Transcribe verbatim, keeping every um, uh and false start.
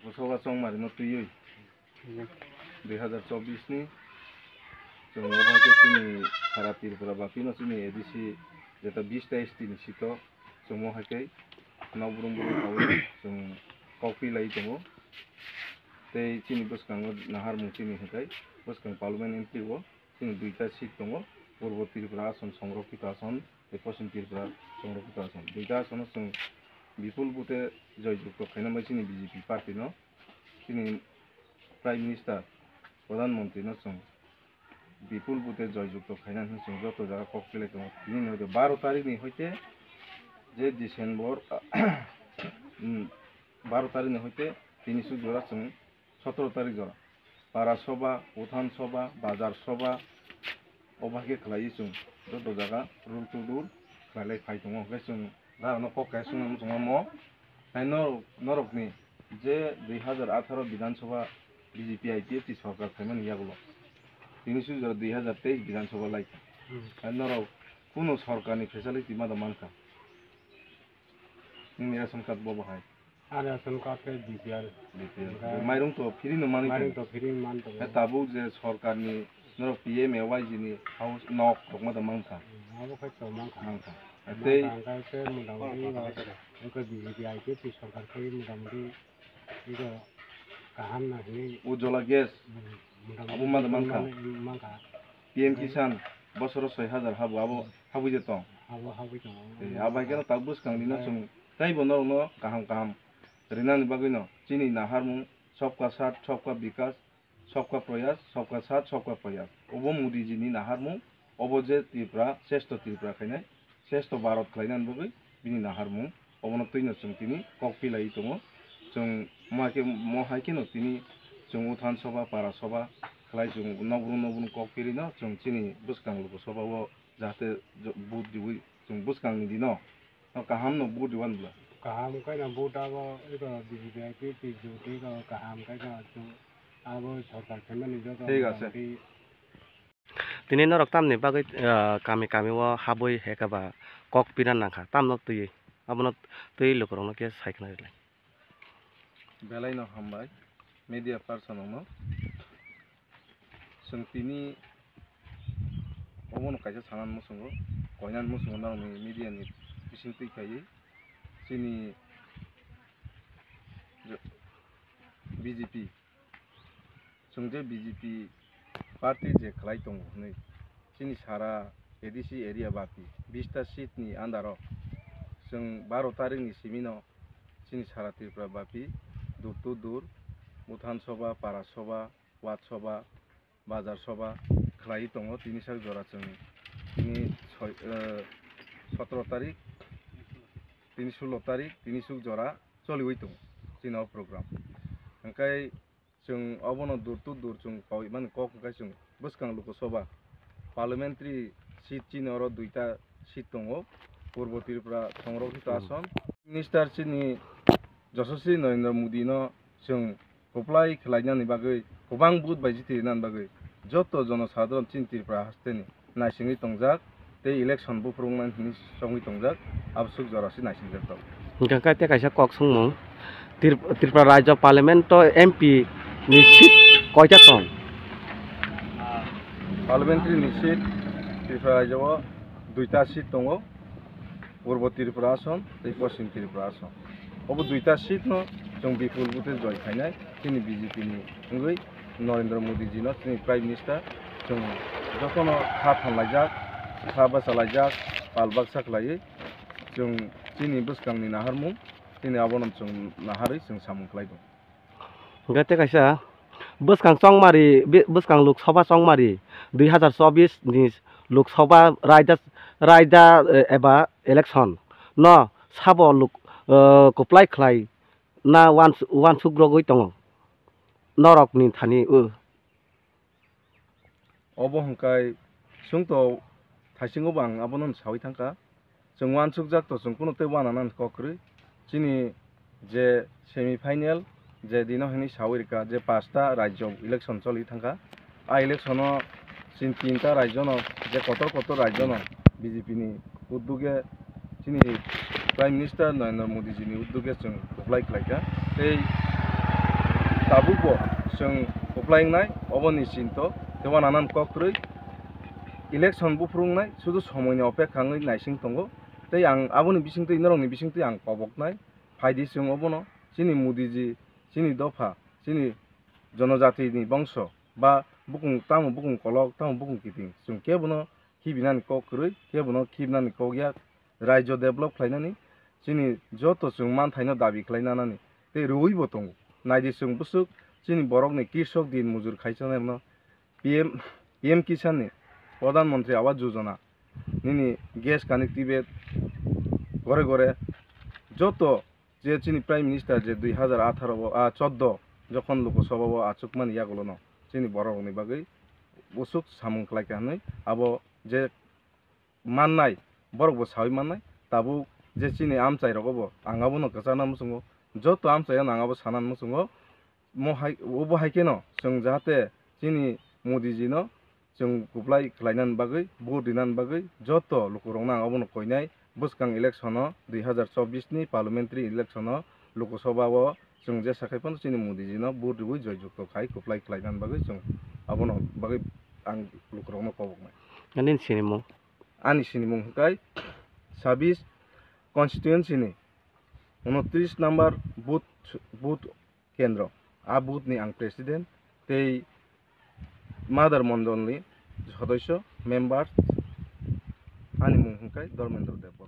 Busoga chongmari no twiwi dui hazar chobbish ni chwng obo khe chini sara Tripura baphi no chini A D C jeta bish ta S T ni seat o chwng mo hai khe nok brum brum khaui chwng kok pi lai tongo. Tei chini bwskango naharmung chini hwnkhe bwskang parliament entry o chini duita seat tongo, Purbo Tripura ason, Songrokkhito ason tei Poschim Tripura Songrokkhito ason. Duita asono chwng bipul vote joy jukto khaina bai chini B J P party no chini Prime Minister, Pradhan Mantri no chwng bipul vote joy jukto khaina hwnwi chwng joto jaga kok pilai tongo. Tini ni hoite baro tarik ni hoite je December, mm, baro tarik ni hoite tini suk jora chwng sotoro tarik jora para soba, uthan soba, bazar soba, obo hai khe khlaiwi chwng joto jaga door to door khlailai phai tongo. Hwnkhe chwng Norokno kok kaisa swngna muchungma mo. Hai norok, norokni je dui hazar atharo Bidhan Sabha B J P I P F T sorkar phaimani yagulo. Tini sujak dui hazar teis Bidhan Sabha laikha. Hmm. Hai norok kunu sorkarni facility ma da mankha. Nini ration card bobo hai. Ani ration card khe B P L. B P L. Onkhe mairung to free no mani mani khe. To free man to. Hai tabuk je sorkarni norok P M A Y G ni house nok tokma da mankha. Hmm, abo khai to mankha. Mankha. Tei hwnkhe motamoti iko B J P I P F T sorkar khe motamoti iko kaham na hinwi Ujjwala gas. Motamoti abo ma da mankha. Mankha. P M Kisan bosoro soi hajar habo, abo habwi je tong. Abo habwi tong. Eh, abo hai kheno tak bwskang dino chwng teibo norokno kaham kaham rinani bagwino chini naharmung Sabka Saath Sabka Vikas, Sabka Prayas, Sabka Saath Sabka Prayas. Obo Modi ji ni naharmung, obo je Tripura, sreshto Tripura khainai, sreshto Bharat khlainani bagwi bini naharmung, obono twino chwng tini kok pilaiwi tongo. Chwng mo hai khe, mo hai kheno tini chwng Uthan Sabha, Para Sabha khlai chwng nokbrum nokbrum kok pirino chwng chini bwskang Lok Sabha o jahate vote riwi chwng bwskangni dino kaham no vote riwani bwla. Kaham khe no vote abo iko B J P I P T J P ko kaham khe no chwng abo sorkar khaimani joto thik ase. Motamoti Tini norok tamni bagwi, ah, kami kami o habwi hekaba kok pina nangkha, tamno twiwi, abono twiwi lukurokno khe sai khna rwlai. Belai no hambai media person rokno. Chwng tini obono kaisa sanani muchungo, koinani muchungo norokni media ni bising twi khaiwi chini B J P Chwng je B J P party je khlai tongo hwnwi, chini sara A D C area baphi bista seat ni under o chwng baro tarik ni simi no chini sara Tripura baphi door to door, Uthan Sabha, Para Sabha, Ward Sabha, Bazar Sabha khlaiwi tongo. Tini sak jora chwng tini soi, eh, sotoro tarik, tini sulo tarik, tini suk jora choliwi tongo chini o program. Hwnkhe Chwng obono door to door chwng kaui mani kok hwnkhe chwng bwskang Lok Sabha, parliamentary seat chini oro duita seat tongo, Purbo Tripura Songrokkhito Hmm. Ason. Minister chini Yashaswi Narendra Modi no chwng kwplai khlainani bagwi, kwbang vote bai jiti rinani bagwi joto jono sadharon chini Tripura hasteni naisingwi tongjak tei election buphuruknani hwnwi songwi tongjak, aboswk jora se naisingjak tongo. Hwnkhe khe tei kaisa kok swngmung, Trip-, Tripura Rajya Parliament o M P ni seat koita tong? Parliamentary ni seat Tripura Rajya o duita seat tongo, Purbo Tripura Ason tei Poschim Tripura Ason. Obo duita seat no chwng bipul vote joy khainai chini B J P ni wngwi Narendra Modi ji no chini Prime Minister chwng jotono kha thanlaijak, kha bachalaijak, pal baksa khlaiwi chwng chini bwskangni naharmung chini abono chwng naharwi chwng samung khlai tongo. Hwnkhe tei kaisa bwskang chongmari, bi-, bwskang Lok Sabha chongmari dui hazar chobbish ni Lok Sabha raida, raida, eh, eba election no sabo lok, eh, kwplai khlai na uans-, uansuk rogwi tongo. norokni thani o. Obo hwnkhai chwng to thaisingo bo ang abono sawi thangkha. Chwng uansukjak to chwng kunu tei uananani kok kwrwi. Chini je semi final je dino hwnwi sawi rwkha je pasta rajyo election choli thangkha. A election o chini tinta rajyo no je kotor kotor rajyo no B J P ni udduge chini Prime Minister Narendra Modi ji ni udduge chwng kwplai khlaikha. Tei tabukbo chwng kwplai wngnai oboni chinto tei uananan kok kwrwi. Election buphuru wngnai sudu somoini opekha wngwi naising tongo. Tei ang aboni bisingtwi norokni bisingtwi ang koboknai. Phaidi chwng obono chini Modi ji, chini dopha, chini jonojatini bongso ba bukung tamo bukung kolok tamo bukung kiting chwng kebono khibinani kok kwrwi, kebono khibinani kok yak. Rajyo develop khlainani chini joto chwng manthaino dabi khlai nanani tei rwui bo tongo. Naidi chwng bwswk chini borokni krishok din mujur khaichanai rwno P M, P M Kisan ni, Pradhan Mantri Awas Yojana nini gas connectivity gore gore joto je chini Prime Minister je dui hazar atharo o, a, chordo jokhon Lok Sabha o achukmani yagulono chini borok rokni bagwi bwswk samung khlaikha hwnwi abo je mannai, borok bo sawi mannai. Tabuk je chini amchai rogo bo ang abono kwchana muchungo, joto amchai ano ang abo sana muchungo. Mo hai, obo hai kheno chwng jahate chini Modi ji no chwng kwplai khlainani bagwi, vote rinani bagwi joto lukurokno ang abono koinai. Bwskang election o dui hazar chobbish ni parliamentary election o Lok Sabha o chwng jesa khai phano chini Modi ji no vote riwi joy jukto khai kwplai khlainani bagwi chwng abono bagwi ang lukurokno koboknai. Ani sinimung? Ani sinimung hwnkhe sabis constituency ni unotris number booth, booth kendro. A booth ni ang president tei Madar Mondol ni sodosyo, member, ani mung hwnkhe Dharmendra Debbarma.